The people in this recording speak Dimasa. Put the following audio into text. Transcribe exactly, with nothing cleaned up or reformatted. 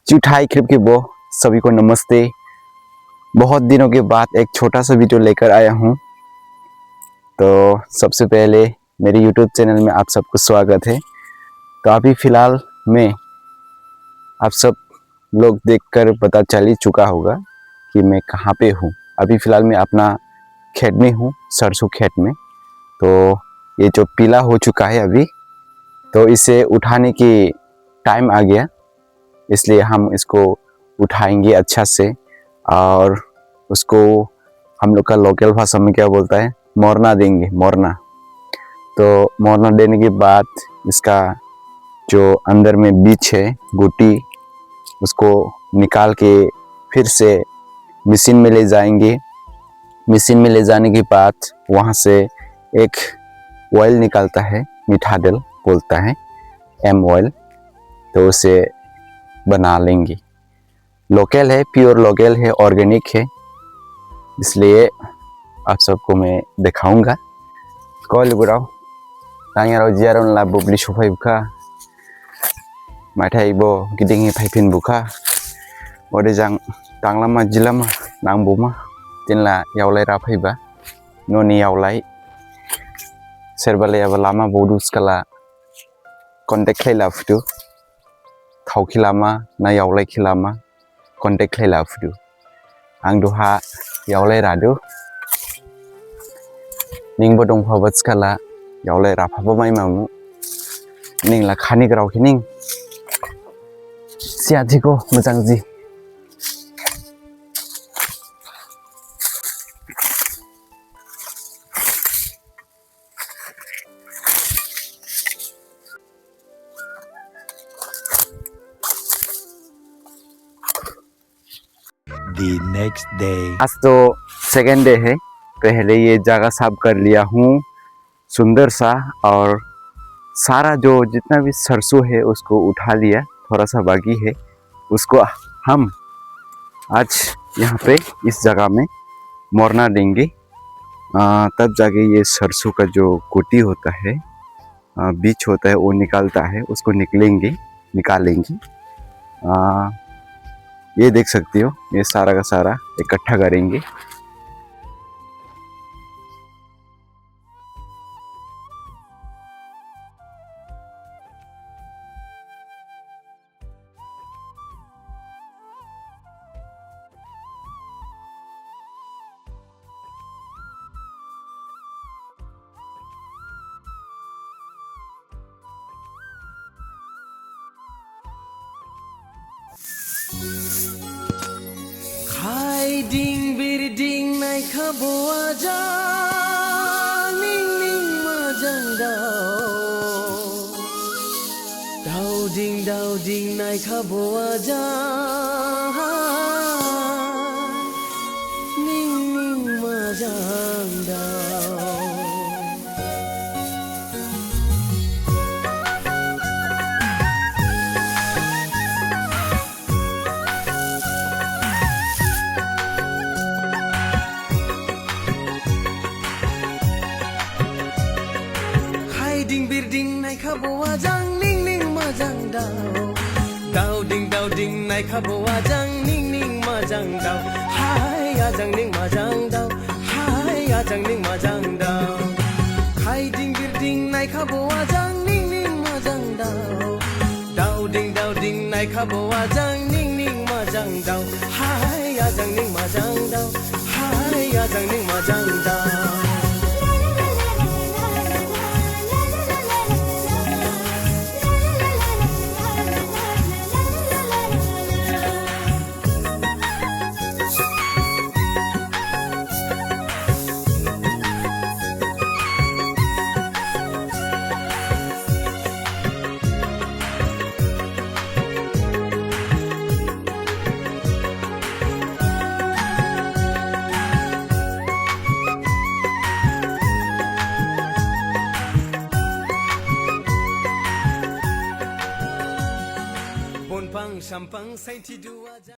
Chuthai khrip khebo, सभी को नमस्ते। बहुत दिनों के बाद एक छोटा सा वीडियो लेकर आया हूँ। तो सबसे पहले मेरे YouTube चैनल में आप सबको स्वागत है। तो अभी फ़िलहाल मैं, आप सब लोग देखकर पता चल ही चुका होगा कि मैं कहाँ पे हूँ। अभी फ़िलहाल मैं अपना खेत में हूँ, सरसों खेत में। तो ये जो पीला हो चुका है अभी, तो इसे उठाने की टाइम आ गया, इसलिए हम इसको उठाएंगे अच्छा से। और उसको हम लोग का लोकल भाषा में क्या बोलता है, मोरना देंगे, मोरना। तो मोरना देने के बाद इसका जो अंदर में बीज है, गुटी, उसको निकाल के फिर से मशीन में ले जाएंगे। मशीन में ले जाने के बाद वहाँ से एक ऑयल निकलता है, मीठा तेल बोलता है, एम ऑयल। तो उसे बना लेंगे। लोकल है, प्योर लोकल है, ऑर्गेनिक है, इसलिए आप सबको मैं दिखाऊंगा। Ko lugurao, tangyarao jiyarao la bubli sophai bukha. Maithai bo giding hi phaiphin bukha. Ode jang tanglama jilama nang buma. Tinla yaolai raphaiba. Noni yaolai. Serba le yaba lama bodu skala. Contact khlai laphudu. Thao khilama, na yaolai khilama, contact khlai laphudu. Ang duha yaolai radu. Ningbo dongphaba skala, yaolai raphaba mai mamu. Ningla khani grao khining. Siya thiko, mojang ji. The next day. आज तो second day है। पहले ये जगह साफ कर लिया हूँ सुंदर सा, और सारा जो जितना भी सरसों है उसको उठा लिया, थोड़ा सा बाकी है, उसको हम आज यहाँ पे इस जगह में मोरना देंगे। आ, तब जाके ये सरसों का जो गुटी होता है, आ, बीज होता है, वो निकलता है, उसको निकलेंगे, निकालेंगे। आ, ये देख सकते हो, ये सारा का सारा इकट्ठा करेंगे। Khaiding birding naikha bo ajang, ning ning majang dao. Daoding daoding naikha bo ajang, ning ning majang dao. Khaiding birding naikha bo ajang, ning ning majang dao. Daoding daoding naikha bo ajang, ning ning majang dao. Hai ajang ning majang dao. Hai ajang ning majang dao. Khaiding birding naikha bo ajang, ning ning majang dao. Daoding daoding naikha bo ajang, ning ning majang dao. Hai ajang ning majang dao. Hai ajang ning majang dao. Bonpang sampang sainthi dua ja.